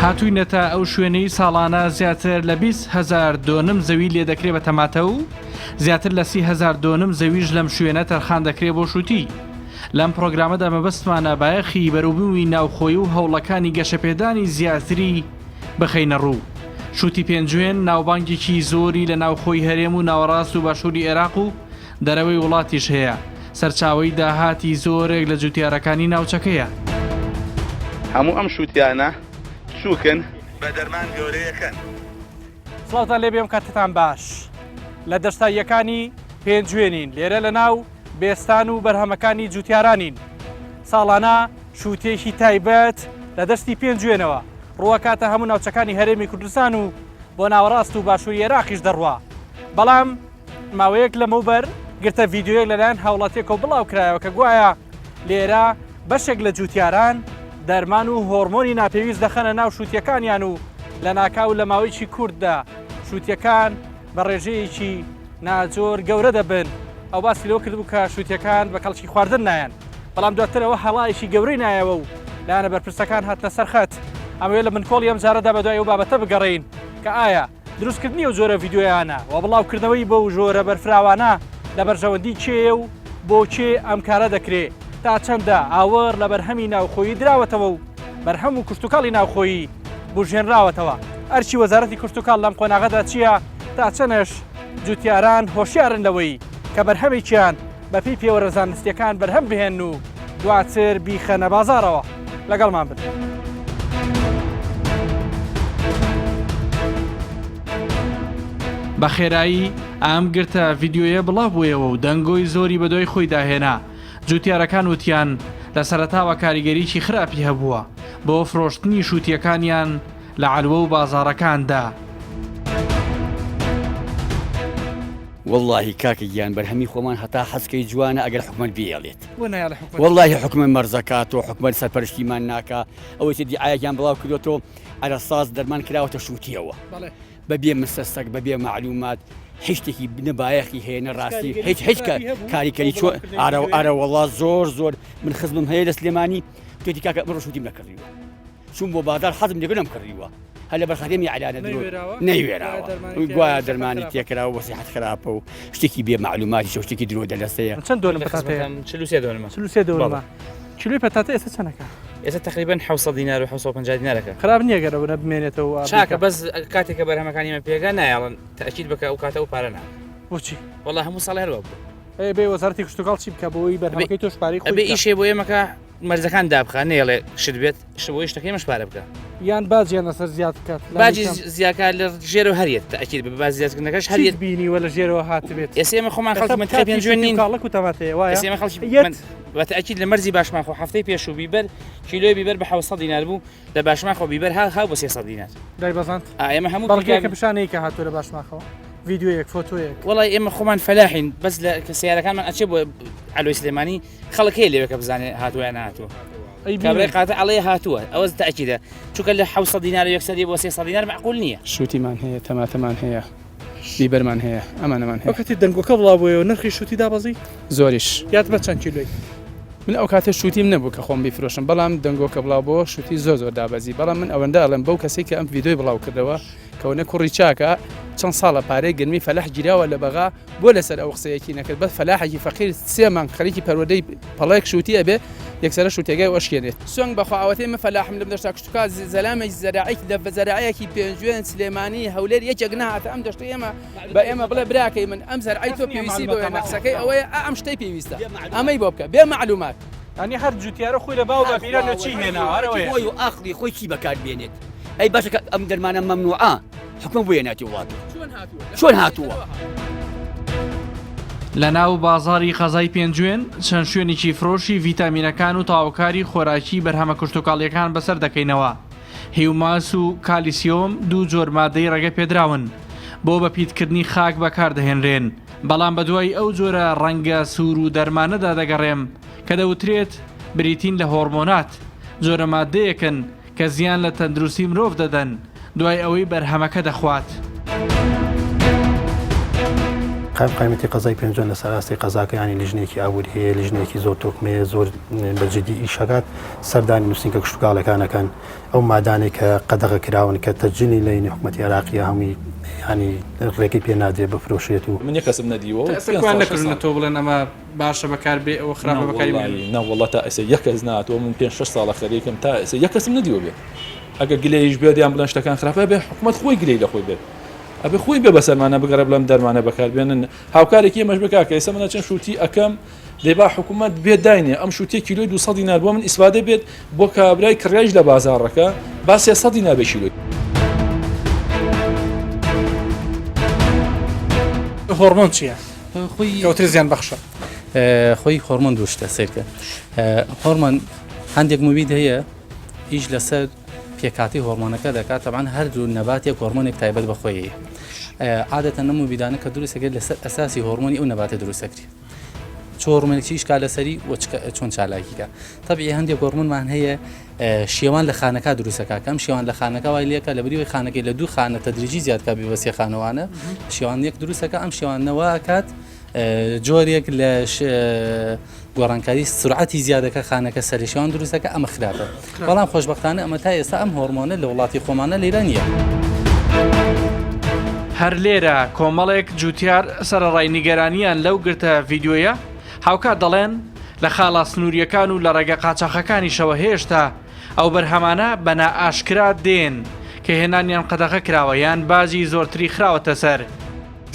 هاتووینەتە ئەو شوێنەی ساڵانە زیاتر لە 20 هەزار دۆنم زەوی لێ دەکرێ بە تەماتە و زیاتر لە 30 هەزار دۆنم زەویش لەم شوێنە تەرخان دەکرێ بۆ شووتی. لەم پڕۆگرامەدا مەبەستمانە بایەخی بەروبوومی ناوخۆیی و هەوڵەکانی گەشەپێدانی زیاتری بخەینە ڕوو. شووتی پێنجوێن ناوبانگێکی زۆری لە ناوخۆی هەرێم و ناوەڕاست و باشووری ئێراق و دەرەوەی وڵاتیش هەیە، سەرچاوەی داهاتی زۆرێک لە جوتیارەکانی ناوچەکەیە. هەموو ئەم شووتیانە بچووکن. بە دەرمان گەورەیەکەن. سڵاوتان لێبێ ئەم کاتەتان باش. لە دەشتاییەکانی پێنجوێنین، لێرە لە ناو بێستان و بەرهەمەکانی جوتیارانین. ساڵانە شووتییەکی تایبەت لە دەشتی پێنجوێنەوە ڕووەکاتە هەموو ناوچەکانی هەرێمی کوردستان و بۆ ناوەڕاست و باشووری ئێراقیش دەڕوا. بەڵام ماوەیەک لەمەوبەر گرتە ڤیدیۆیەک لەلایەن هاوڵاتیەکەوە بڵاوکرایەوە کە گوایە لێرە بەشێک لە جوتیاران دەرمان و هۆرمۆنی ناپێویست دەخەنە ناو شوتیەکانیان و لەناکاو لە ماوەیەکی کورتدا شوتیەکان بە ڕێژەیەکی ناجۆر گەورە دەبن. ئەو باسی لەوە کردبوو کە شوتیەکان بە کەڵکی خواردن نایەن، بەڵام دواتر ئەوە هەڵایەکی گەورەی نایەوە و لایەنە بەرپرسەکان هاتنە سەر خەت. ئەمەوێت لە بنکۆڵی ئەم جارەدا بەدوای ئەو بابەتە بگەڕێین کە ئایا دروستکردنی ئەو جۆرە ڤیدیۆیانە و بڵاوکردنەوەی بەو جۆرە بەرفراوانە لە بەرژەوەندی کێیە و بۆ کێ ئەم کارە دەکرێ؟ تا چەندە ئاوڕ لە بەرهەمی ناوخۆیی دراوەتەوە و بەرهەم و کشتوکاڵی ناوخۆیی بوژێنراوەتەوە؟ ئەرکی وەزارەتی کشتوکاڵ لەم قۆناغەدا چییە؟ تا چەنەش جوتیاران هۆشیارن لەوەی کە بەرهەمێکیان بەپێی پێوەرە زانستییەکان بەرهەم بهێنن و دواتر بیخەنە بازاڕەوە. لەگەڵمان بن. بە خێرایی ئەم گرتە ڤیدیۆیە بڵاو بوویەوە و دەنگۆی زۆری بەدوای خۆیدا هێنا، جوتیارەکان وتیان لە سەرەتاوە کاریگەریی خراپی هەبووە بۆ فرۆشتنی شوتییەکانیان لە عەلوە و بازاڕەکاندا. وەڵاهی کاکە گیان بەرهەمی خۆمان هەتا حەزکەی جوانە ئەگەر حکومەت بیەڵێت وەڵاهی حکومەت مەرزەکات و حکومەت سەرپەرشتیمان ناکا ئەوەی چ دیعایەکیان بڵاو کردۆتەوە ئەرەساز دەرمان کراوەتە شووتیەوە بە بێ مسەسەک بە بێ معلومات هیچ شتێکی نە بایەخی هەیە نە ڕاستی هیچ هیچ کاریکەری چۆ ئارە ئارە وەڵا زۆر زۆر من خزمم هەیە لە سلێمانی توێتی کاکە ئەمڕۆ شووتیم نەکڕیوە چووم بۆ بازار حەزم لێ نەم کڕیوە هەر لەبەر خاتری ئیعلانە درۆ نەیوێراوە گوایە دەرمانی تێکراوە بۆ سیحەت خراپە و شتێکی بێ معلوماتی شە شتێکی درۆ دەلەسەیە چەند دۆنم پەتاتەیە؟ 43 دۆنمە 43 دۆنمە کیلۆی پەتاتە ئێستا چەنەکە؟ ئێستا تقریبا 700 دینار و 750 دینارەکە خراپ نییە گەر ئەوەنە بمێنێتەوە وا چاکە بەس کاتێک کە بەرهەمەکانی مە پێگا نایەڵن تەئکید بکە ئەو کاتە ئەو پارە نا بۆچی؟ وەڵا هەموو ساڵ هەر وا بوو ئەی بێ وەزارەتی کشتوکاڵ چی بکە بۆ ئەوەی بەرهەمەکەی تۆش پارەی خۆی ئەبێ بکا؟ ئیشێ بۆ ئێمەکە مەرجەکان دابخا نەیەڵێ شت بێت شت بۆ شتەکەی مەش پارە بکە یان باجیان لەسەر زیاد بکات باجی زیاکە لە ژێرەوە هەریەت تاکید بە باج زیادکردنەکەش هەریەت بینیوە لە ژێرەوە هاتبێت ئێستا ئێمە خۆمان خەڵکی منطقەی پێنجوێن نین کاڵک و تەماتەیە وایە ئێستا ئێمە خەڵکی بە تاکید لە مەرزی باشمان خۆ هەفتەی پێشوو بیبەر کیلۆی بیبەر بە 700 دینار بوو لە باشماخەوە بیبەر ها ها بۆ 300 دینار دایبەزاند ئێمە هەموو بەڵگەیەکە پیشانەی کە هاتووە لە باشماخەوە ڤیدیۆیەک فۆتۆیەک وەڵای ئێمە خۆمان فەلاحین بەس لە سیارەکانمان ئەچێ بۆ عەلۆی سلێمانی خەڵک هەیە لەوێ کە بزانێ هاتووە یان نەهاتووە کابرای قاتع ئەڵێ هاتووە ئەوە تەئکیدە چونکە لە 700 دینار یەکسەری بۆ 300 دینار معقول نییە شوتیمان هەیە تەماتەمان هەیە بیبەرمان هەیە ئەمانەمان هەیە ئەو کاتی دەنگۆکە بڵاو بۆیەوە نرخی شوتی دابەزی زۆریش یاد بە چەند کیلۆی من ئەو کاتە شوتیم نەبوو کە خۆم بیفرۆشم بەڵام دەنگۆکە بڵاو بۆ شوتی زۆر زۆر دابەزی بەڵام من ئەوەندە ئەڵێم بەو کەسێک کە ئەم ڤیدیۆی بڵاو کردەوە کەونە کوڕی چاکە چەند ساڵە پارەی گەنمی فەلاح گیراوە لە بەغا بۆ لەسەر ئەو قسەیەکی نەکرد بەس فەلاحێکی فەقیر سێ مانگ خەریکی پەروەردەی پەڵەیەک شوتی ئەبێ یەکسەرە شوتێگای ئەشکێنێت سۆنگ بەخوا ئەوەتەی من فەلاحم لەم دەشتا کشتوکا زەلامێکی زەراعێکی لە زەراعەیەکی پێنجوێن سلێمانی هەولێر یەکێک نەهاتە ئەم دەشتەی ئێمە بە ئێمە بڵێ براکەی من ئەم زەرعەی تۆ پێویستی بەوەیە نەقسەکەی ئەوەیە ئا ئەم شتەی پێویستە ئەمەی بۆ بکە بێ مەعلومات یانی هەر جوتیارە خۆی لە باو باپیرانەوە چی هێناوە هەر ئەوەیە. خۆی و ئاقڵی خۆی چی بەکار بێنێت ئەی باشە کە ئەم دەرمانە مەمنوعە حکومە بۆیە ناتی وڵات چۆن هاتووە؟ لە ناو بازاڕی قەزای پێنجوێن چەند شوێنێکی فرۆشی ڤیتامینەکان و تەواوکاری خۆراکی بەرهەمە کشتوکاڵییەکان بەسەر دەکەینەوە. هیوماس و کالیسیۆم دوو جۆر مادەی ڕێگە پێدراون بۆ بەپیتکردنی خاک بەکاردەهێنرێن، بەڵام بەدوای ئەو جۆرە ڕەنگە سوور و دەرمانەدا دەگەڕێم کە دەوترێت بریتین لە هۆڕمۆنات، جۆرە ماددەیەکن کە زیان لە تەندروستی مرۆڤ دەدەن دوای ئەوەی بەرهەمەکە دەخوات. قایمقامیەتی قەزای پێنجوێن لەسەر ئاستی قەزاکە یانی لیژنەیەکی ئابووری هەیە، لیژنەیەکی زۆر تۆکمەیە، زۆر بە جدی ئیش ئەکات، سەردانی نووسینگە کشتوکاڵیەکان ئەکەن، ئەو مادانەی کە قەدەغە کراون کە تەسجیلی لەینی حکومەتی عێراقیە هەمووی یانی ڕێگەی پێ نادرێت بفرۆشرێت و. من یەک کەسم نەدیوە و تا ئێستا پێنج کوان ساڵ شەش نەکردوونە ساڵ. تۆ بڵێن ئەمە باشە بەکار بێ ئەوە نا خراپە بەکاری وەڵاهی مەهێنن؟ نا وەڵا تا ئێستا یەک کەس نەهاتووە من پێنج شەش ساڵە خەریکم تا ئێستا یەک کەسم نەدیوە بێت ئەگەر گلەییش بێت یان بڵێن شتەکان خراپە ئەبێ حکومەت خۆی گلەی لە خۆی بێت. ئەبێ خۆی بێ بەسەرمانە بگەڕێ بڵێم دەرمانە بەکاربێنن هاوکارێکی ئێمەش بکا کە ئێستا من ئەچم شوتی ئەکەم دەی با حکوومەت بێ داینێ ئەم شوتیە کیلۆی 200 دینار بۆ من ئیسفادە بێت بۆ کابرای کڕیاریش لە بازاڕەکە با 300 دینار بێ کیلۆی. هۆڕمۆن چییە؟ خۆی کەوترێ زیان بەخشە. خۆی هۆرمۆن دوو شتە سەیرکە هۆرمۆن هەندێک موبید هەیە ئیش لەسەر پێکهاتەی هۆرمۆنەکە دەکات تەبعەن هەردوو نەباتێک هۆرمۆنێک تایبەت بە خۆی هەیە عادەتەن ئەم مبیدانە کە دروست دەکرێت لەسەر ئەساسی هۆرمۆنی ئەو نەباتە دروست دەکرێت چ هۆرمۆنێک چی ئیشکا لەسەری و چۆن چالاکیکە تەبعی هەندێک هۆرمۆنمان هەیە شێوان لە خانەکە دروستەکە کەم شێوان لە خانەکە وای لێکە لە بریوی خانەکەی لە دوو خانە تەدریجی زیادکە بێ بە سێ خانەوانە شێوان یەک دروستەکە ئەم شێوانەوە کات جۆرێک لە گۆڕانکاری سرعەتی زیادەکە خانەکە سەرشیوان دروستەکە ئەمە خراپە بەڵام خۆشببختانە ئەمە تا ئێستا ئەم هۆرمۆنە لە وڵاتی خۆمانە لێرە نییە. هەر لێرە کۆمەڵێک جوتیار سەرەڕای نیگەرانیان لەو گرتە ڤیدیۆیە، هاوکات دەڵێن، لە خاڵە سنوورییەکان و لە ڕێگە قاچاخەکانیشەوە هێشتا ئەو بەرهەمانە بە نائاشکرا دێن کە هێنانیان قەدەغە کراوە یان باجی زۆرتری خراوەتە سەر.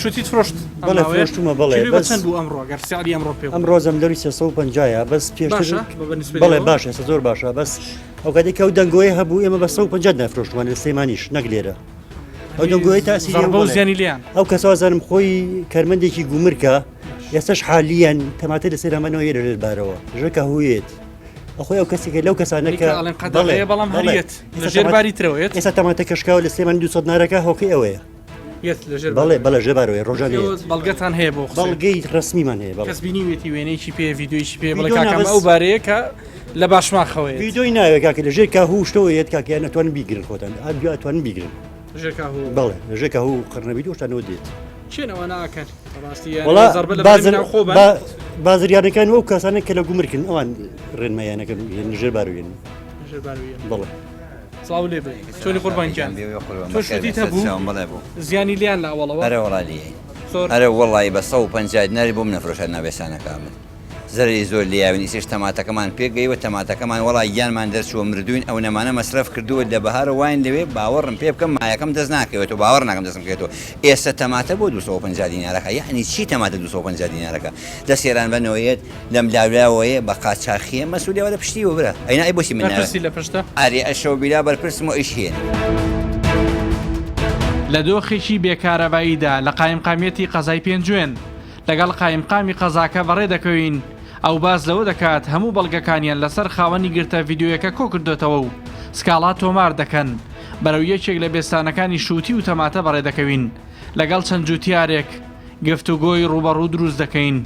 شتیت فرۆشت ئەم بەڵێ ماوەیە؟ فرۆشتومە بەڵێ کیلۆی بە بەس چەند بوو ئەمڕۆ گەر سعری ئەمڕۆ پێ بڵێی؟ ئەمڕۆ زەملەری 350 یە بەس پێشتر باشە بە بە نسبەی بەڵێ لێوە؟ باشە ئێستا زۆر باشە بەس ئەو کاتێک کە ئەو دەنگۆیە هەبوو ئێمە بە 150 نافرۆشتمان لە سلێمانیش نەک لێرە ئەو دەنگۆیە تاسیری زەڕبە و بەڵێ زیانی لێیان. ئەو کەسە وازانم خۆی کارمەندێکی گومرکە ئێستاش حالیەن تەماتە لەسەر هەمانەوە یە لە بارەوە ژەکە هویت ئەخۆی ئەو کەسێکە لەو کەسانە کە ئەڵێن قەدەغەیە بەڵام هەریەت لە ژێر باری ترەوە یەت ئێستا تەماتە کەشکاوە لە سلێمانی 200 نارەکە هۆکەی ئەوەیە یەت لە ژێر بەڵێ بەڵێ ژێر بارەوەیە ڕۆژانە ئێوە یەت. بەڵگەتان هەیە بۆ قسەی؟ بەڵگەی ڕەسمیمان هەیە بەڵێ. کەس بینیوێتی وێنەیەکی پێ ڤیدیۆیەکی پێ بڵێ ڤیدیۆ نا کاکە ئەمە بەس ئەو بارەیە کە لە باشماخەوەیەت. ڤیدیۆی ناوێ کاکە لە ژێر کاهوو و شتەوە یەت کاکە یان ئەتوانن بیگرن خۆتان ئا بیا ئەتوانن بیگرن. لە ژێر کاهوو. بەڵێ لە ژێر کاهوو و قەرنەبیت و شتانەوە دێت. کێن ئەوانە ئەکەن بەڕاستی یان وەڵا زەربە لە بەرهەمی بازر ناوخۆ بەن؟ با بازرگانەکان و ئەو کەسانە کە لە گومرکن ئەوان ڕێنماییانەکەن و یەن لە ژێر باروێن. لە ژێر باروێن. بەڵێ. سڵاو لێ بێ چۆنی قوربان گیان تۆ شتیت هەبوو زیانی لێیان لە ئەوەڵەوە ئەرە وەڵا لێی ئەرە وەڵی بە 150 دیناری بۆم نەفرۆشە ناوێسانەکە من زەرری زۆر لیاوین ئیسش تەماتەکەمان پێگەیوە تەماتەکەمان وەڵا گیانمان دەرچووە مردوین ئەو نەمانە مەسرەف کردووە لە بەهارە واین لەوێ باوەڕم پێ بکەم مایەکەم دەست ناکەوێتەوە باوەڕ ناکەم دەستم بکەوێتەوە ئێستا تەماتە بۆ 250 دینارەکە یعنی چی تەماتە 250 دینارەکە لە سێران بەنەوەیەت لەم لاولاوەیە بە قاچاخیە مەسولیەوە لە پشتیوە برا ئەینا ئەی بۆچی من ناوێ بەرپرسی لە پشتە؟ ئەرێ ئەشەو بیلا بەرپرسم و ئیش هێنم. لە دۆخێکی بێ کارەباییدا لە قایمقامیەتی قەزای پێنجوێن لەگەڵ قایمقامی قەزاکە بەڕێ دەکەوین، ئەو باس لەوە دەکات هەموو بەڵگەکانیان لەسەر خاوەنی گرتە ڤیدیۆیەکە کۆکردۆتەوە و سکاڵا تۆمار دەکەن، بەرەو یەکێک لە بێستانەکانی شووتی و تەماتە بەڕێ دەکەوین لەگەڵ چەند جووتیارێک گفتوگۆی ڕووبەڕوو دروست دەکەین.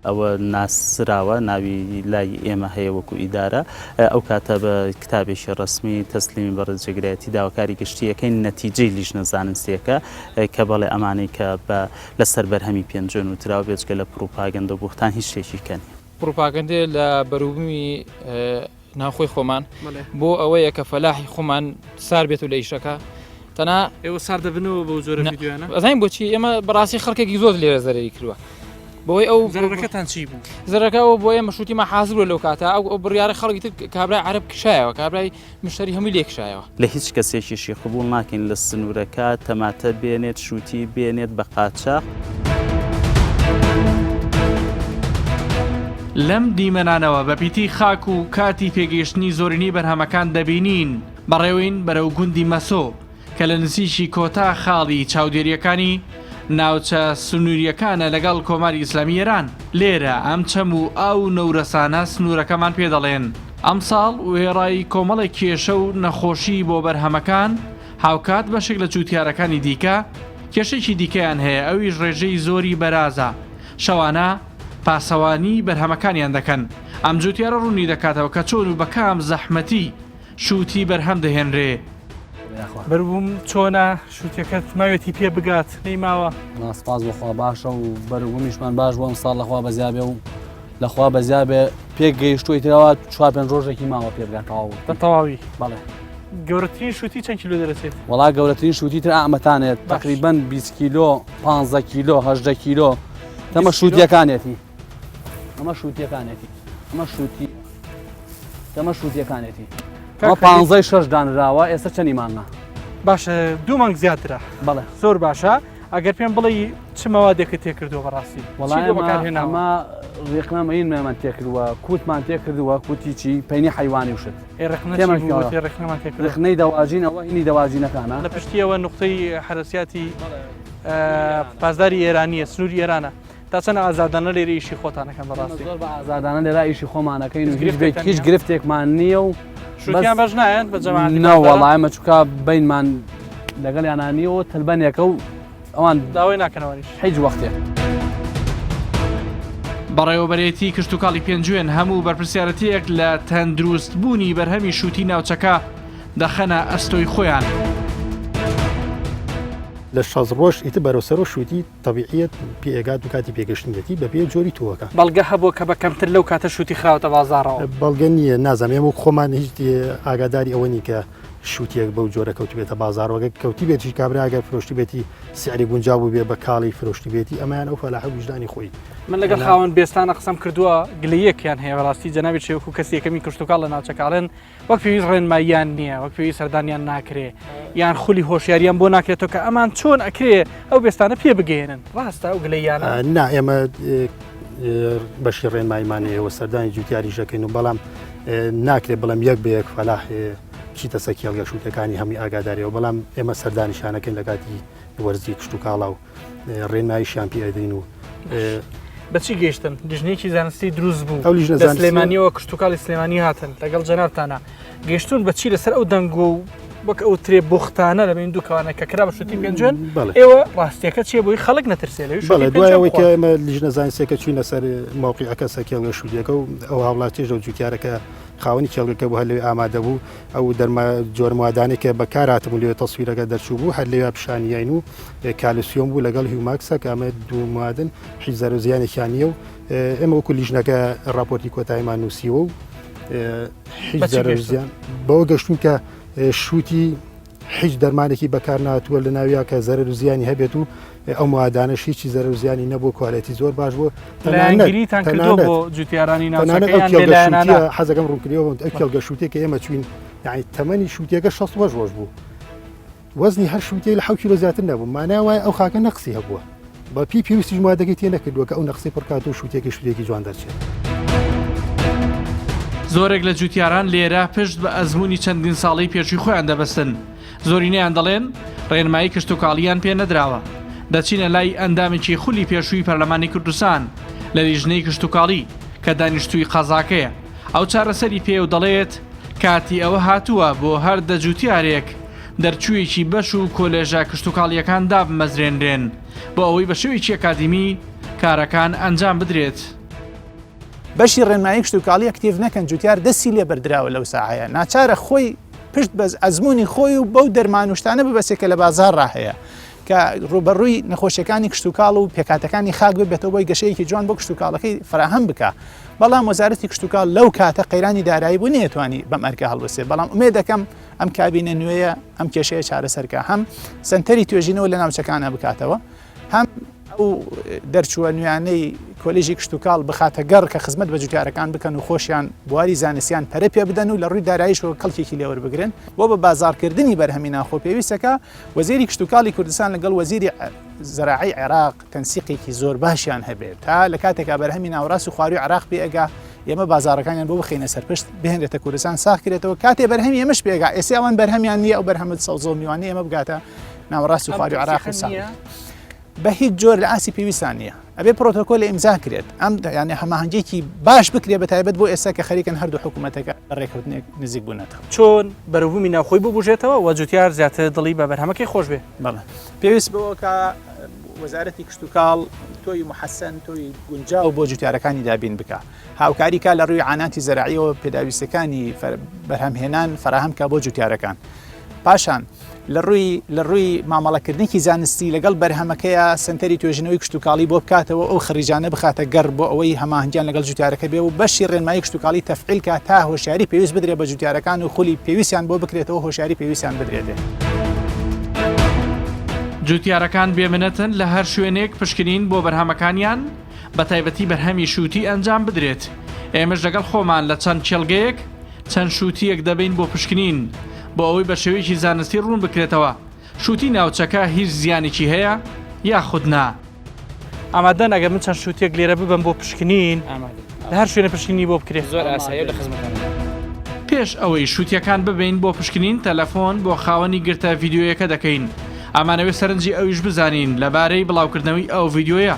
ئەوە ناسراوە ناوی لای ئێمە هەیە وەکو ئیدارە ئەو کاتە بە کتابێکی ڕەسمی تەسلیمی بەڕێز جێگرایەتی داواکاری گشتی ئەکەین نەتیجەی لیژنە زانستیەکە کە بەڵێ ئەمانەی کە بە لەسەر بەرهەمی پێنجوێن وتراوە بێجگە لە پڕوپاگەندە و بوختان هیچ شتێکی کە نیە. پڕوپاگەندەیە لە بەروبوومی ناوخۆی خۆمان بۆ ئەوەیە کە فەلاحی خۆمان سار بێت و لە ئیشەکە تەنها ئێوە سار دەبنەوە بەو جۆرە ڤیدیۆیانە؟ ئەزانین بۆچی ئێمە بەڕاستی خەڵکێکی زۆر لێرە زەرەری کردووە بەوەی ئەو زەرەکەتان چی بوو؟ زەرەکە ئەوە بۆ ئێمە شووتیمان حازر بوو لەو کاتە ئەو ئەو بڕیارە خەڵکی تر کابرای عەرەب کشایەوە کابرای مشتری هەمووی لێ کشایەوە. لە هیچ کەسێکیشی قبوڵ ناکەین لە سنوورەکە تەماتە بێنێت شووتی بێنێت بە قاچاخ. لەم دیمەنانەوە بە پیتی خاک و کاتی پێگەیشتنی زۆرینەی بەرهەمەکان دەبینین، بەڕێوەین بەرەو گوندی مەسۆ کە لە نزیکی کۆتا خاڵی چاودێرییەکانی ناوچە سنوورییەکانە لەگەڵ کۆماری ئیسلامی ئێران. لێرە ئەم چەم و ئاو و نەورەسانە سنوورەکەمان پێ دەڵێن. ئەمساڵ وێڕای کۆمەڵێک کێشە و نەخۆشی بۆ بەرهەمەکان، هاوکات بەشێک لە جووتیارەکانی دیکە کێشەیەکی دیکەیان هەیە ئەویش ڕێژەی زۆری بەرازە، شەوانە پاسەوانی بەرهەمەکانیان دەکەن. ئەم جووتیارە ڕوونی دەکاتەوە کە چۆن و بە کام زەحمەتی شووتی بەرهەم دەهێنرێ. یاخوا. بەروبووم چۆنە شوتیەکەت ماوێتی پێ بگات نەیماوە؟ وەڵا سپاس بۆ خوا باشە و بەروبوومیشمان باش بوو ئەمساڵ لەخوا بەزیا بێ و لەخوا بەزیا بێ پێک گەیشتووە ئیترەوە چوار پێنج ڕۆژێکی ماوە پێ بگات تەواو بە تەواوی بەڵێ. گەورەترین شوتی چەند کیلۆ دەرەچێت؟ وەڵا گەورەترین شوتی تر ئامەتانێت تقریبا 20 کیلۆ 15 کیلۆ 18 کیلۆ تەمە شوتیەکانێتی ئەمە شوتیەکانێتی ئەمە شوتی تەمە شوتیەکانێتی ئەمە پانزەی شەش دانراوە ئێستا چەنی مانگە باشە دوو مانگ زیاترە بەڵێ زۆر باشە ئەگەر پێم بڵێ چ مەوادێکت تێکردووە بەڕاستی وەڵای ئەمە ڕێکنامەینمان تێکردووە کوتمان تێکردووە کوتی چی پەینی حیوانی وشت ڕێکنەی دەواجین ئەوە هینی دەواجینەکانە لە پشتیەوە نقطەی حرەسیاتی پاسداری ئێرانیە سنووری ئێرانە تا چەند ئازادانە لێرە ئیشی خۆتانەکەن بەڕاستی زۆر بە ئازادانە لێرە ئیشی خۆمانەکەین و هیچ بێت هیچ گرفتێکمان نییە و شوتیان بەش نایەن بە جەماعەتی نە وەڵا ئێمە چونکە بینمان لەگەڵیانا نییە و تەلبەنێکە و ئەوان داوای ناکەنەوەیش هیچ وەختێک. بەڕێوەبەرێتی کشتوکاڵی پێنجوێن هەموو بەرپرسیارەتییەک لە تەندروستبوونی بەرهەمی شووتی ناوچەکە دەخەنە ئەستۆی خۆیان. لە 60 ڕۆژ ئیتر بەرەو سەرۆ شووتی تەبیعیەت پێ ئەگات و کاتی پێگەشتنیەتی بە پێ جۆری تۆوەکە. بەڵگە هەبووە کە بە کەمتر لەو کاتە شووتی خراوەتە بازاڕەوە؟ بەڵگە نییە، نازانم، ئێمە وەک خۆمان هیچ ئاگاداری ئەوە نین کە شووتییەک بەو جۆرە کەوتبێتە بازاڕەوە، گەر کەوتبێتیش کابرا گەر فرۆشتبێتی سعری گونجاو بووبێ بە کاڵی فرۆشتبێتی، ئەمەیان ئەو فەلاحە ویژدانی خۆی. من لەگەڵ خاوەن بێستانە قسەم کردووە، گلەییەکیان هەیە بەڕاستی جەنابی چێ وەکوو کەسی یەکەمی کشتوکاڵ لە ناوچەکە ئەڵێن وەک پێویست ڕێنماییان نییە وەک پێویست سەردانیان ناکرێ یان خولی هۆشیاریان بۆ ناکرێتەوە کە ئەمان چۆن ئەکرێ ئەو بێستانە پێ بگەێنن ڕاستە ئەو گلەیانە نا ئێمە بەشی ڕێنماییمان هەیە و سەردانی جوتیاریش دەکەین و بەڵام ناکرێت بڵێم یەک بە یەک فەلاح چیتە سەر کێڵگە شووتەکانی هەمووی ئاگاداریەوە بەڵام ئێمە سەردانیشانەکەین لە کاتی وەرزی کشتوکاڵا و ڕێنماییشیان پێ ئەدەین و بەچی گەیشتن لیژنەیەکی زانستی دروست بوو ئەو لیژنە لە سلێمانیەوە کشتوکاڵی سلێمانی هاتن لەگەڵ جەنابتانە گەیشتون بەچی لەسەر ئەو دەنگۆ و وەک ئەو ترێ بۆختانە لە بین دووکانە کە کرا بە شوتی پێنجوێن ئێوە ڕاستیەکە چیە بۆی خەڵک نەترسێ لەوی بەڵێ دوای ئەوەی کە ئێمە لیژنە زانستیەکە چوینە سەر مەوقیعەکە سەر کێڵگە شوتیەکە و ئەو هاوڵاتیش ئەو جوتیارەکە خاوەنی کێڵگەکە بوو هەر لەوێ ئامادە بوو ئەو دەرما جۆرە موادانەی کە بەکار هاتبوون لەوێ تەسویرەکە دەرچوو بوو هەر لەوێ پیشانیین و کالسیۆم بوو لەگەڵ هیوماکسە کە ئەمە دوو موادن هیچ زەرەر و زیانێکیان نییە و ئێمە وەکو لیژنەکە راپۆرتی کۆتاییمان نووسیوە و هیچ زەرەر و زیان بەوە گەشتوین کە شووتی هیچ دەرمانێکی بەکار ناتووە لە ناویا کە زەرەر و زیانی هەبێت و ئەو موادانەش هیچی زەرەر و زیانی نەبوو کوالێتی زۆر باش بوو لایەنگریتان کردووە بۆ جوتیارانی ناوچەکە یان بێلایەنانە؟ حەزەکەم ڕوونکردنەوە بم ئەو کێڵگە شووتیە کە ئێمە چوین یعنی تەمەنی شووتیەکە 68 ڕۆژ بوو وەزنی هەر شووتیە لە 7 کیلۆ زیاتر نەبوو مانای وایە ئەو خاکە نەقسی هەبووە بە پێی پێویستیش مادەکەی تێ نەکردووە کە ئەو نەقسەی پڕکات و شووتیەکەی شووتیەکی جوان دەرچێت. زۆرێک لە جوتیاران لێرە پشت بە ئەزموونی چەندین ساڵەی پێشووی خۆیان دەبەستن، زۆرینەیان دەڵێن ڕێنمایی کشتوکاڵییان پێ نەدراوە. دەچینە لای ئەندامێکی خولی پێشووی پەرلەمانی کوردستان لە لیژنەی کشتوکاڵی کە دانیشتووی قەزاکەیە، ئەو چارەسەری پێیە و دەڵێت، کاتی ئەوە هاتووە بۆ هەر دە جوتیارێک دەرچوویەکی بەش و کۆلێژە کشتوکاڵییەکان دابمەزرێنرێن بۆ ئەوەی بە شێوەیەکی ئەکادیمی کارەکان ئەنجام بدرێت. بەشی ڕێنمایی کشتوکاڵی ئەکتیڤ نەکەن جوتیار دەستی لێ بەردراوە لەو ساحەیە ناچارە خۆی پشت بە ئەزموونی خۆی و بەو دەرمان و شتانە ببەسێ کە لە بازاڕا هەیە کە ڕووبەڕووی نەخۆشیەکانی کشتوکاڵ و پێکهاتەکانی خاک ببێتەوە بۆی گەشەیەکی جوان بۆ کشتوکاڵەکەی فراهەم بکا بەڵام وەزارەتی کشتوکاڵ لەو کاتە قەیرانی دارایی بوو نەیەتوانی بەم ئەرکە هەڵبسێ بەڵام ئومێد دەکەم ئەم کابینە نوێیە ئەم کێشەیە چارەسەر کا هەم سەنتەری توێژینەوە لە ناوچەکانە بکاتەوە هەم ئەو دەرچووە نوێیانەی کۆلێژی کشتوکاڵ بخاتە گەڕ کە خزمەت بە جوتیارەکان بکەن و خۆشیان بواری زانستیان پەرە پێ بدەن و لە ڕووی داراییشەوە کەڵکێکی لێ وەربگرن بۆ بە بازاڕکردنی بەرهەمی ناوخۆ پێویستەکە وەزیری کشتوکاڵی کوردستان لەگەڵ وەزیری زەراعی عێراق تەنسیقێکی زۆر باشیان هەبێت تا لە کاتێکا بەرهەمی ناوەڕاست و خواروی عێراق پێ ئەگا ئێمە بازاڕەکانیان بۆ بخەینە سەر پشت بهێنرێتە کوردستان ساغ کرێتەوە کاتێ بەرهەمی ئێمەش پێگا ئێستا ئەوان بەرهەمیان نییە ئەو بەرهەمە سەوزە و میوانەی ئێمە بگاتە ناوەڕاست و خواروی عێراق و ساغ بە هیچ جۆر لە ئاستی پێویستان نییە ئەبێ پرۆتۆکۆل ئیمزا کرێت ئەم یانە هەماهەنگێکی باش بکرێت بە تایبەت بۆ ئێستا کە خەریکن هەردوو حکوومەتەکە بە ڕێککەوتنێک نزیک بوونەتەوە. چۆن بەروبوومی ناوخۆی ببوژێتەوە و جوتیار زیاتر دڵی بە بەرهەمەکەی خۆش بێ؟ بەڵێ پێویست بەوە کە وەزارەتی کشتوکاڵ تۆوی موحەسەن، تۆوی گونجاو بۆ جوتیارەکانی دابین بکا، هاوکاری کا لە ڕووی عاناتی زەراعیەوە پێداویستیەکانی بەرهەمهێنان فەراهەم کا بۆ جوتیارەکان. پاشان لە ڕووی لە ڕووی مامەڵەکردنێکی زانستی لەگەڵ بەرهەمەکەیا سەنتەری توێژینەوەی کشتوکاڵی بۆ بکاتەوە ئەو خەڕیجانە بخاتە گەڕ بۆ ئەوەی هەماهەنگیان لەگەڵ جوتیارەکە بێ و بەشی ڕێنمایی کشتوکاڵی تەفعیل کا تا هۆشیاری پێویست بدرێ بە جوتیارەکان و خولی پێویستیان بۆ بکرێتەوە هۆشیاری پێویستیان بدرێتێ. جوتیارەکان بێ منەتن لە هەر شوێنێک پشکنین بۆ بەرهەمەکانیان بەتایبەتی بەرهەمی شوتی ئەنجام بدرێت، ئێمەش لەگەڵ خۆمان لە چەند کێڵگەیەک چەند شوتییەک دەبەین بۆ پشکنین بۆ ئەوەی بە شێوەیەکی زانستی ڕوون بکرێتەوە شوتی ناوچەکە هیچ زیانێکی هەیە یاخود نا. ئامادەن ئەگەر من چەند شوتیەک لێرە ببەم بۆ پشکنین؟ لە هەر شوێنە پشکنینی بۆ بکرێت؟ زۆر ئاساییە و لە خزمەتان. پێش ئەوەی شوتیەکان ببەین بۆ پشکنین تەلەفۆن بۆ خاوەنی گرتە ڤیدیۆیەکە دەکەین ئەمانەوێ سەرنجی ئەویش بزانین لەبارەی بڵاوکردنەوەی ئەو ڤیدیۆیە.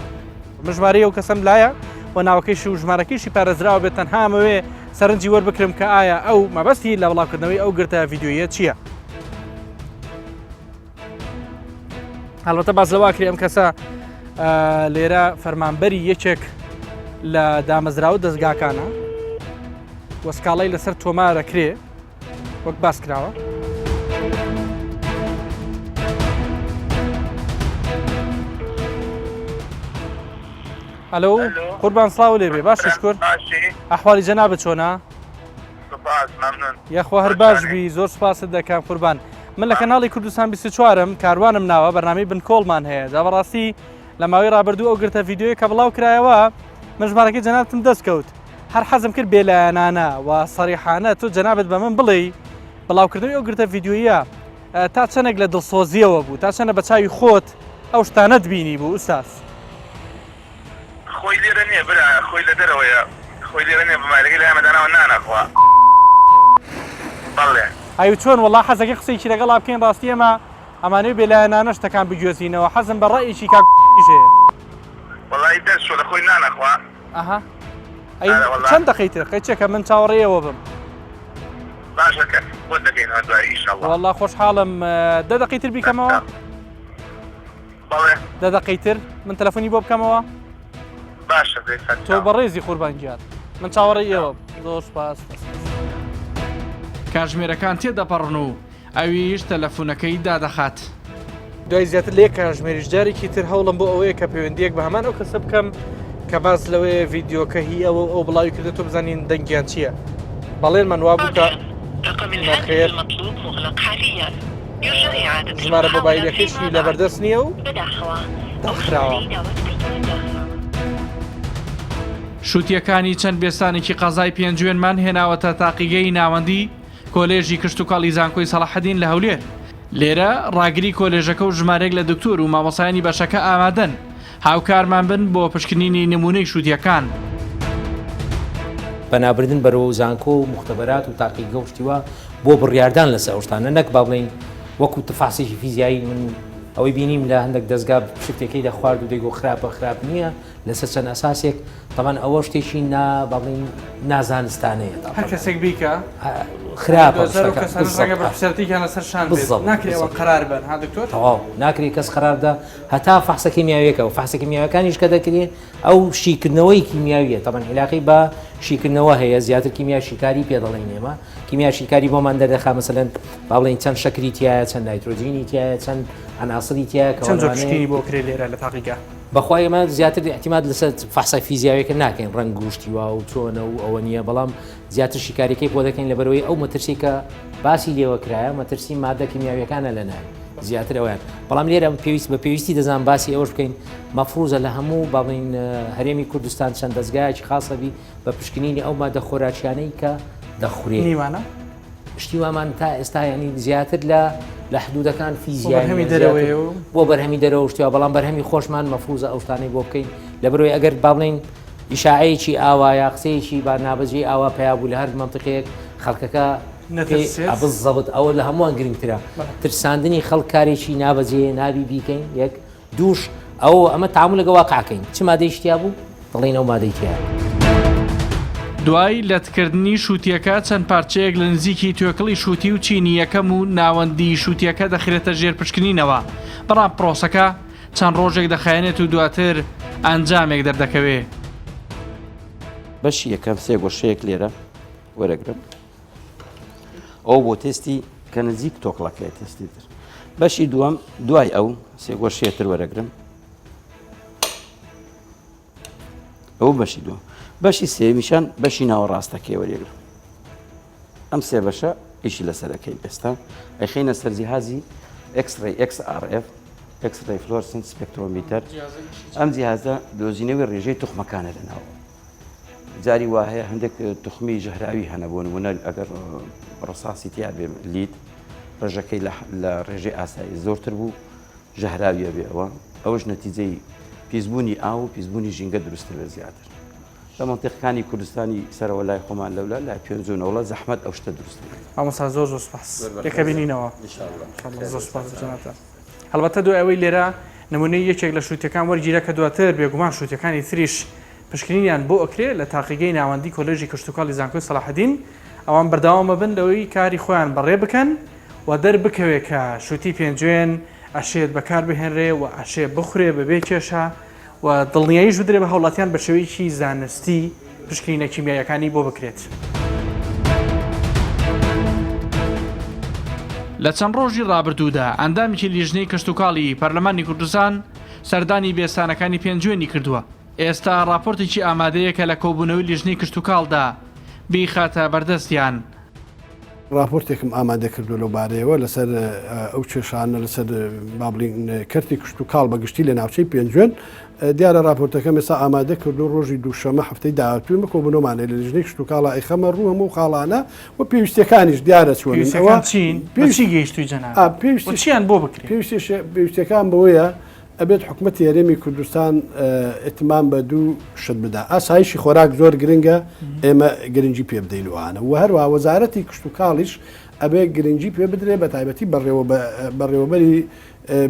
من ژمارەی ئەو کەسەم لایە و ناوەکەیشی و ژمارەکەیشی پارێزراوە بێت تەنها ئەمەوێ سەرنجی وەربکرم کە ئایا ئەو مەبەستی لە بڵاوکردنەوەی ئەو گرتە ڤیدیۆیە چییە؟ هەڵبەتە باس لەوە کرێ ئەم کەسە لێرە فەرمانبەری یەکێک لە دامەزراوە دەستگاکانە وەسکاڵای لەسەر تۆمارە کرێ وەک باس کراوە. ئەلو قوربان سڵاو لێ بێ باش شکر ئەحوالی جەنابت چۆنە؟ یاخوا هەر باش بی زۆر سپاست دەکەم قوربان من لە کەناڵی کوردستان 24م کاروانم ناوە بەرنامەی بنکۆڵمان هەیە جا بەڕاستی لە ماوەی ڕابردوو ئەو گرتە ڤیددیویە کە بڵاو کرایەوە من ژمارەکەی جەنابتم دەست کەوت هەر حەزم کرد بێلایەنانە و سەریحانە تۆ جەنابت بە من بڵێی بڵاوکردنەوەی ئەو گرتە ڤیددیویە تا چەندێک لە دڵسۆزیەوە بوو تا چەندە بە چاوی خۆت ئەو شتانەت بینی بوو ئوستاز خۆی لێرە نیە برا خۆی لە دەرەوەیە خۆی لێرە نیە مۆبایلەکەی لای ئێمە داناوە نانەخوا بەڵێ. ئەی چۆن وەڵا حەزەکەی قسەیەکی لەگەڵا بکەین ڕاستی ئێمە ئەمانەوێ بێلایەنانە شتەکان بگوێزینەوە حەزم بە ڕەئیکی کاک یش هەیە. وەڵایی دەرچوە لە خۆی نانەخوا. ئەها ئەی چەند دەقەی تر قەیچێکە من چاوەڕێی ئێوە بم. باشە کە بۆت دەکەینەوە دوایی ئیشەڵا. وەڵا خۆشحاڵم دە دەقەی تر بیکەمەوە. بەڵێ. دە دەقەی تر من تەلەفۆنی بۆ بکەمەوە؟ باشە بێ تۆ بەڕێزی قوربان گیان من چاوەڕێی ئێوەم زۆر سوپاس. کاتژمێرەکان تێدەپەڕن و ئەویش تەلەفونەکەی دادەخات. دوای زیاتر لە یەک کاتژمێریش جارێکی تر هەوڵم بۆ ئەوەیە کە پەیوەندییەک بە هەمان ئەو کەسە بکەم کە باس لەوەیە ڤیدیۆکە هی ئەوە و ئەو بڵاوی کردێتەوە بزانین دەنگیان چییە. بەڵێنمان وابوو کە نەخێر ژمارە مۆبایلەکەیشی لەبەردەست نییە و داخراوە. شوتییەکانی چەند بێستانێکی قەزای پێنجوێنمان هێناوەتە تاقیگەی ناوەندی کۆلێژی کشتوکاڵی زانکۆی سەڵاحەدین لە هەولێر. لێرە ڕاگری کۆلێژەکە و ژمارەیەک لە دکتۆر و مامۆستایانی بەشەکە ئامادەن هاوکارمان بن بۆ پشکنینی نموونەی شووتییەکان. پەنابردن بەرەو زانکۆ و موختەبەرات و تاقیگە و شتی وا بۆ بڕیاردان لەسەر ئەو شتانە نەک با بڵێین وەکو تفحسێکی فیزیایی من ئەوەی بینیم لە هەندێک دەزگا شتێکەی دەخوارد و دەیگۆ خراپە خراپ نییە لەسەر چەند ئەساسێک تەبعەن ئەوە شتێکی نا با بڵێین نازانستانەیە هەر کەسێک بیکا خراپە دۆزەر و کەسانە ڕەنگە بەرپرسیارێتییان لەسەر شان بێت ناکرێ ئەوان قەرار بەن ها دکتۆر تەواو ناکرێ کەس قەرار دا هەتا فەحسە کیمیاویەکە و فەحسە کیمیاویەکانیش کە دەکرێ ئەو شیکردنەوەی کیمیاویە تەبعەن عیلاقەی بە شیکردنەوە هەیە زیاتر کیمیا شیکاری پێ دەڵێین ئێمە کیمیا شیکاری بۆمان دەردەخا مەسەلەن با بڵێین چەند شەکری تایە چەند نایترۆجینی تایە چەند عناصری تایە کە چەند جۆر پشکنینی بۆ کرێ لێرە لە تاقیگە بەخوای ئێمە زیاتر ئیعتیماد لەسەر فەحسە فیزیاویەکە ناکەین ڕەنگ و شتی وا و چۆنە و ئەوە نییە بەڵام زیاتر شیکاریەکەی بۆ دەکەین لەبەرەوەی ئەو مەترسی کە باسی لێوە کرایە مەترسی مادە کیمیاویەکانە لە ناوی زیاتر ئەویان بەڵام لێرە پێویست بە پێویستی دەزان باسی ئەوەش بکەین مەفروزە لە هەموو با بڵێین هەرێمی کوردستان چەند دەزگایەکی خاصە بی بە پشکنینی ئەو مادە خۆراکیانەی کە دەخورێ نیوانە شتی وامان تا ئێستا یعنی زیاتر لە لە حدودەکان فیزیای بەرهەمی دەرەوەیە و بۆ بەرهەمی دەرەوە شتیوە بەڵام بەرهەمی خۆشمان مەفروزە ئەو شتانەی بۆ بکەین لە بەرەوەی ئەگەر با بڵێین ئیشاعەیەکی ئاوا یا قسەیەکی با نابەجێی ئاوا پەیا بوو لە هەر مەنتیقەیەک خەڵکەکە نەترسێت بالضبط ئەوە لە هەمووان گرنگترە ترساندنی خەڵک کارێکی نابەجێ نابی بیکەین یەک دووش، ئەو ئەمە تەعامول لەگەڵ واقع کەین، چ مادەیەکی تیا بوو، دەڵێین ئەو مادەی تیایە. دوای لەتکردنی شووتییەکە چەند پارچەیەک لە نزیکی توێکڵی شووتی و چینی یەکەم و ناوەندیی شووتییەکە دەخرێتە ژێر پشکنینەوە، بەڵام پرۆسەکە چەند ڕۆژێک دەخایەنێت و دواتر ئەنجامێک دەردەکەوێ. بەشی یەکەم سێ گۆشەیەک لێرە وەرەگرم ئەو بۆ تێستی. کە نزیک تۆکڵەکەی تەستی تر بەشی دووەم دوای ئەو سێگۆشەیەتر وەرەگرم ئەو بەشی دووەم بەشی سێمیشان بەشی ناوەڕاستەکەی وەرێگرم ئەم سێ بەشە ئیشی لەسەرەکەین ئێستا ئەخینە سەر جیهازی X-ray XRF X-ray fluorescence spectrometer ئەم جیهازە دۆزینەوەی ڕێژەی توخمەکانە لە ناوەوە جاری وا هەیە هەندێک توخمی ژەهراوی هەنە بۆ نمونە ئەگەر ڕساسی تیا بێ lead ڕێژەکەی لە ڕێژەی ئاسایی زۆرتر بوو ژەهراویە بێ ئەوە ئەوەش نەتیجەی پیسبوونی ئاو و پیسبوونی ژینگە دروستە بێ زیاتر لە مەنتیقەکانی کوردستانی سەرەوە لای خۆمان لەولا لای پێنج و نەوڵە زەحمەت ئەو شتە دروست دەبێت. مامۆستا زۆر زۆر سوپاس یەکە بینینەوە زۆر سوپاس جەنابتان. هەڵبەتە دوای ئەوەی لێرە نمونەی یەکێک لە شووتیەکان وەرگیرا کە دواتر بێگومان شووتیەکانی تریش پشکنینیان بۆ ئەکرێ لە تاقیگەی ناوەندی کۆلێژی کشتوکاڵی زانکۆی سەڵاحەدین ئەوان بەردەوام ئەبن لەوەی کاری خۆیان بەڕێ بکەن و دەربکەوێ کە شووتی پێنجوێن ئەشێت بەکار بهێنرێ و ئەشێ بخورێ بەبێ کێشە و دڵنیاییش بدرێ بە هاوڵاتیان بە شێوەیەکی زانستی پشکنینە کیمیاییەکانی بۆ بکرێت. لە چەند ڕۆژی ڕابردوودا ئەندامێکی لیژنەی کشتوکاڵی پەرلەمانی کوردستان سەردانی بێستانەکانی پێنجوێنی کردووە، ئێستا ڕاپۆرتێکی ئامادەیە کە لە کۆبوونەوەی لیژنەی کشتوکاڵدا بیخاتە بەردەستیان. ڕاپۆرتێکم ئامادە کردووە لەو بارەیەوە لەسەر ئەو کێشانە لەسەر با بڵین کەرتی کشتوکاڵ بە گشتی لە ناوچەی پێنجوێن دیارە راپۆرتەکەم ئێستا ئامادە کردو ڕۆژی دووشەمە هەفتەی داهاتووی مە کۆبوونەوەمانەیە لە لیژنەی کشتوکاڵە ئەیخەمە ڕوو هەموو خاڵانە و پێویستیەکانیش دیارە چۆنن پێویستیەکان چین؟ بە چی گەیشتووی جەنابت؟ و چیان بۆ بکرێ؟ پێویستیەکان بەوەیە ئەبێت حکومەتی هەرێمی کوردستان ئیتمام بە دوو شت بدا ئاسایشی خۆراک زۆر گرنگە ئێمە گرنگی پێ بدەین وانە و هەروە وەزارەتی کشتوکاڵیش ئەبێ گرنگی پێ بدرێ بە تایبەتی بەڕێوەبەری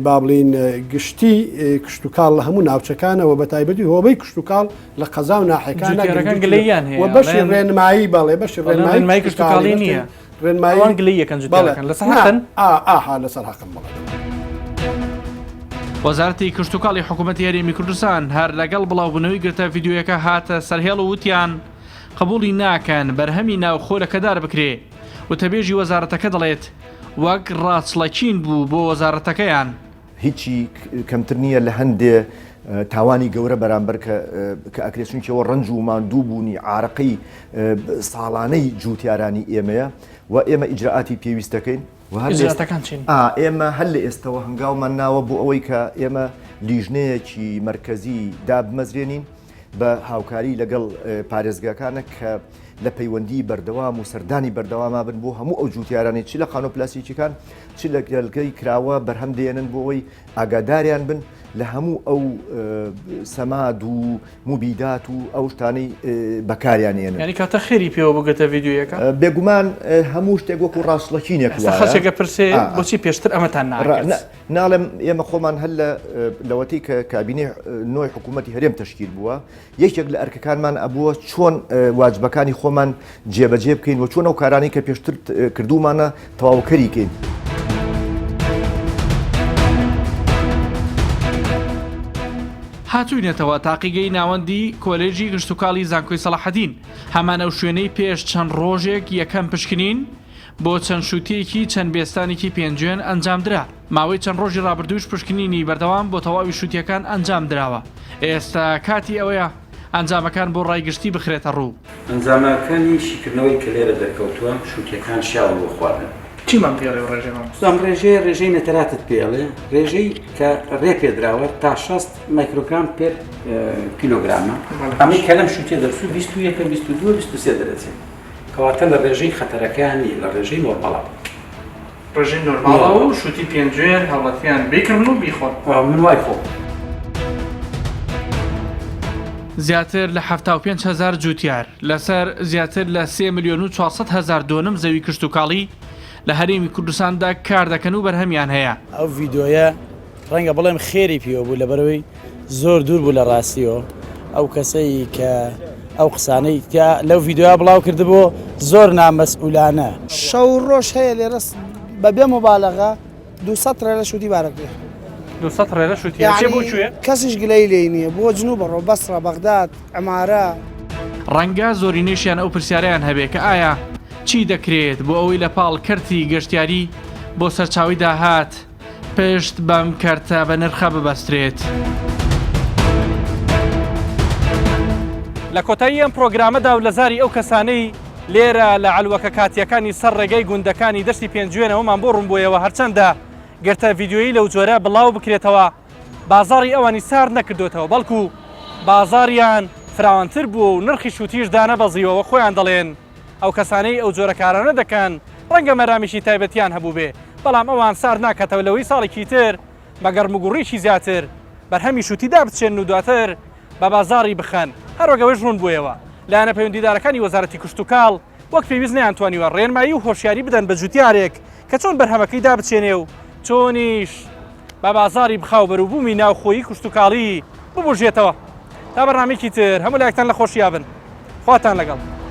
با بڵین گشتی کشتوکاڵ لە هەموو ناوچەکانەوە بە تایبەتی هۆبەی کشتوکاڵ لە قەزا و ناحیەکان گلەییان هەیە و بەشی ڕێنمایی بەڵێ بەشی ڕێنمایی کشتوکاڵی نییە ڕێنمایی ئەوان گلەیی یەکەن جوتیارەکان لەسەر حەقن؟ ئاها لەسەر حەقن بەڵێ. وەزارەتی کشتوکاڵی حکوومەتی هەرێمی کوردستان هەر لەگەڵ بڵاوبوونەوەی گرتە ڤیدیۆیەکە هاتە سەرهێڵ و وتیان قبوڵی ناکەن بەرهەمی ناوخۆ لەکەدار بکرێ، وتەبێژی وەزارەتەکە دەڵێت وەک ڕاچڵەکین بوو بۆ وەزارەتەکەیان. هیچی کەمتر نییە لە هەندێ تاوانی گەورە بەرامبەر کە ئەکرێت چونکەوە ڕەنج و ماندوو بوونی عارەقەی ساڵانەی جووتیارانی ئێمەیە و ئێمە ئیجرائاتی پێویست دەکەین ئیجرائاتەکان چین؟ ئێمە هەر لە ئێستەوە هەنگاومان ناوە بۆ ئەوەی کە ئێمە لیژنەیەکی مەرکەزی دابمەزرێنین بە هاوکاری لەگەڵ پارێزگاکانە کە لە پەیوەندی بەردەوام و سەردانی بەردەواما بن بۆ هەموو ئەو جووتیارانەی چ لە خانووە پلاستیکیەکان چ لە کێڵگەی کراوە بەرهەم دێنن بۆ ئەوەی ئاگاداریان بن لە هەموو ئەو سەماد و موبیدات و ئەو شتانەی بەکاریان ئێنن. یانی کاتە خێری پێوە بگەتە ڤیدیۆیەکە؟ بێگومان هەموو شتێک وەکو ڕاستڵەکینێک وایە. ئێستا خەڵکێک ئەپرسێ بۆچی پێشتر ئەمەتان ناکرد؟ ناڵێم ئێمە خۆمان هەر لە لەوەتەی کە کابینەی نۆی حکوومەتی هەرێم تەشکیل بووە یەکێک لە ئەرکەکانمان ئەبووە چۆن واجبەکانی خۆمان جێبەجێ بکەین و چۆن ئەو کارانەی کە پێشتر کردوومانە تەواوکەری کەین. هاتووینەتەوە تاقیگەی ناوەندی کۆلێژی کشتوکاڵی زانکۆی سەڵاحەدین، هەمان ئەو شوێنەی پێش چەند ڕۆژێک یەکەم پشکنین بۆ چەند شووتییەکی چەند بێستانێکی پێنجوێن ئەنجامدرا. ماوەی چەند ڕۆژی ڕابردووش پشکنینی بەردەوام بۆ تەواوی شووتییەکان ئەنجامدراوە، ئێستا کاتی ئەوەیە ئەنجامەکان بۆ ڕای گشتی بخرێتە ڕوو. ئەنجامەکانی شیکردنەوەی کە لێرە دەرکەوتووە، شووتییەکان شیاون بۆ خواردن. چیمان پێ ئەڵێ ئەو ڕێژەیە مامۆستا؟ ئەم ڕێژەیە ڕێژەی نتراتت پێ ئەڵێ، ڕێژەی کە ڕێ پێدراوە تا 60 مایکرۆگرام per کیلۆگرامە، ئەمەی کە لەم شووتیە دەرچوو 21 22 23 دەرەچێت، کەواتە لە ڕێژەی خەتەرەکەیان نییە، لە ڕێژەی نۆرماڵە. ڕێژەی نۆرماڵە و شوتی پێنجوێن هاوڵاتیان بیکڕن و بیخۆن. من وای خۆم. زیاتر لە 75 هەزار جوتیار لەسەر زیاتر لە 3 ملیۆن و 400 هەزار دۆنم زەوی کشتوکاڵی لە هەرێمی کوردستاندا کار دەکەن و بەرهەمیان هەیە. ئەو ڤیدۆیە ڕەنگە بڵێم خێری پێوە بوو لەبەرەوەی زۆر دوور بوو لە ڕاستیەوە ئەو کەسەی کە ئەو قسانەی تیا لەو ڤیددیویا بڵاو کردبوو زۆر نامەسئولانە. شەو ڕۆژ هەیە لێرە بە بێ موبالەغە 200 ڕێلە شوتی بارەکرێ. 200 ڕێلە شوتی ئەچێ بۆ کوێ؟ کەسیش گلەیی لێی نییە بۆ جنوب بڕۆ بەسڕە بەغداد عمارە. ڕەنگە زۆرینەیشیان ئەو پرسیارەیان هەبێ کە ئایا چی دەکرێت بۆ ئەوەی لە پاڵ کەرتی گەشتیاری بۆ سەرچاوەی داهات پشت بەم کەرتە بە نرخە ببەسترێت؟ لە کۆتایی ئەم پرۆگرامەدا و لە زاری ئەو کەسانەی لێرە لە عەلوەکە کاتییەکانی سەر ڕێگەی گوندەکانی دەشتی پێنجوێنەوەمان بۆ ڕوونبوویەوە هەرچەندە گرتە ڤیدیۆیی لەو جۆرە بڵاو بکرێتەوە بازاڕی ئەوانی سارد نەکردۆتەوە بەڵکو بازاڕیان فراوانتر بووە و نرخی شووتیش دانەبەزیوە وەک خۆیان دەڵێن ئەو کەسانەی ئەو جۆرە کارانە دەکەن ڕەنگە مەرامیشی تایبەتیان هەبووبێ بەڵام ئەوان سارد ناکاتەوە لەوەی ساڵێکی تر بە گەرموگوڕیی زیاتر بەرهەمی شووتی دابچێنن و دواتر بە بازاڕی بخەن هەروەک ئەوەیش ڕوون بوویەوە لایەنە پەیوەندیدارەکانی وەزارەتی کشتوکاڵ وەک پێویست نەیانتوانیوە ڕێنمایی و هۆشیاری بدەن بە جوتیارێک کە چۆن بەرهەمەکەی دابچێنێ و چۆنیش بە بازاڕی بخا و بەروبوومی ناوخۆیی کشتوکاڵی ببوژێتەوە. تا بەرنامەیەکی تر هەموو لایەکتان لە خۆشیا بن. خواتان لەگەڵ.